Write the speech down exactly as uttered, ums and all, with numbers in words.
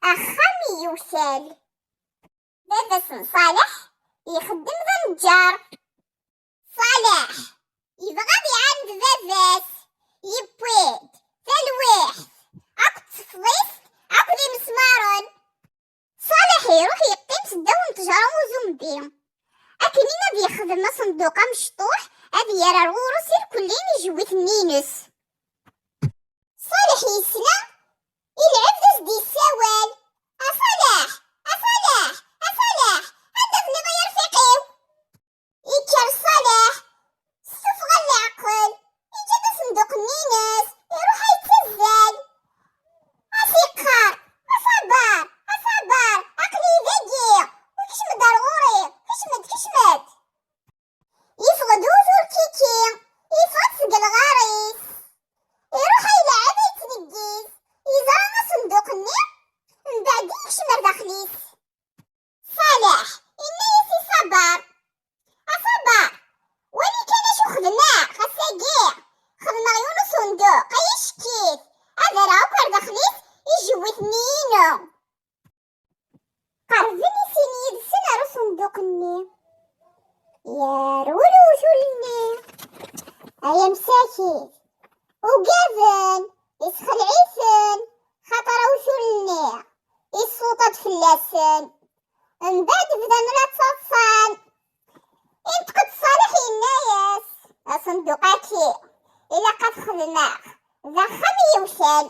Axxam n yiwtal. Baba-s n Ṣaleḥ ixeddem d aneǧǧar. Ṣaleḥ yebɣa ad iɛawen baba-s, yewwi-d talwiḥt akked tefḍist akked imesmaren. Ṣaleḥ iruḥ yeqqim seddaw n ttejra uzumbi. Akken ad yexdem asenduq amecṭuḥ, ad yerr ar ɣur-s irkelli n ijewwiten-ines. Ṣaleḥ yesla i lɛebd as-d-yessawal: "A Ṣaleḥ, a Ṣaleḥ, a Ṣaleḥ, anda telliḍ ay arfiq-iw?" Yekker Ṣaleḥ s tuffɣa n leɛqel, yeǧǧa-d asenduq-nni-ines, iruḥ a yettazzal. A s-yeqqar: "A Ṣaber, a Ṣaber, aql-iyi dagi, kcem-d ar ɣur-i, kcem-d, kcem-d." Yeffeɣ-d uwtul Kiki, yeffeɣ-d seg lɣar-is. Iruḥ a yelɛeb, a yettneggiz, yeẓra asenduq-nni, mbeɛd yekcem ar daxel-is. Ṣaleḥ inna-yas i Ṣaber: "A Ṣaber, wali kan acu xedmeɣ ass-agi. Xedmeɣ yiwen usenduq, ay acekkit, ad rreɣ akk ar daxel-is ijewwiten-inu." Qerrben i sin yid-sen ar usenduq-nni. Yerwel uwtul-nni. Ay amsakit, ugaden, isxelɛ-iten, xaṭer awtul-nni issuṭa-d fell-asen. Mbeɛd bdan la ttaḍsan. Inṭeq-d Ṣaleḥ, yenna-yas: "Asenduq-agi ilaq ad xedmeɣ d axxam n yiwtal."